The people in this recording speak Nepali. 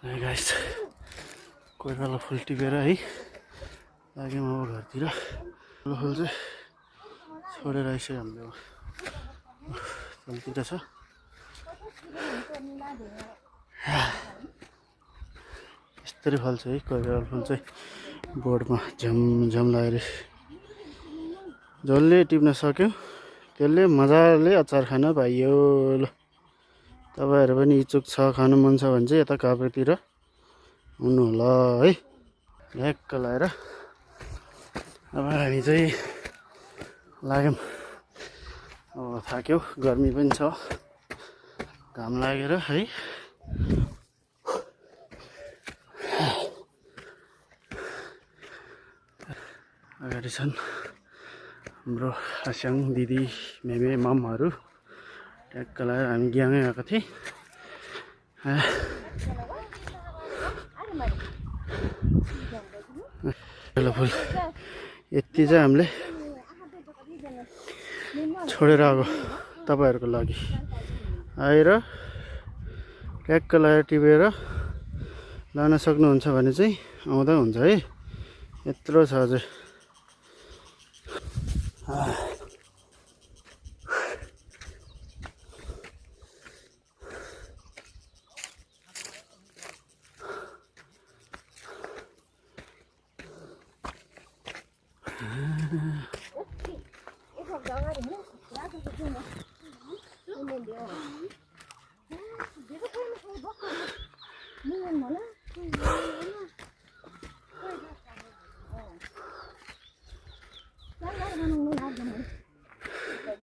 Hey guys, कोही बेला फुल टिपेर है लाग्यौँ अब घरतिर। फुल चाहिँ छोडेर आइसक्यो हाम्रो तलतिर छ। यस्तरी फल्छ है कोही बेला फुल चाहिँ बोर्डमा झमझम लागेर। जसले टिप्न सक्यो त्यसले मजाले अचार खान पाइयो। ल तपाईहरु पनि इच्छुक छ, खानु मन छ भने चाहिँ यता काभ्रेतिर आउनु होला है। ढ्याक्क लाएर अब हामी चाहिँ लाग्यौँ। अब थाक्यो, गर्मी पनि छ, घाम लागेर है। अगाडि छन् हाम्रो आस्याङ दिदी, मेमे, ममहरू। ट्याक्क लाएर हामी ग्याङै आएको थियौँ। फुल यति चाहिँ हामीले छोडेर आएको तपाईहरुको लागि। आएर ट्याक्क लाएर टिपेर लान सक्नुहुन्छ भने चाहिँ आउँदा हुन्छ है। यत्रो छ अझै।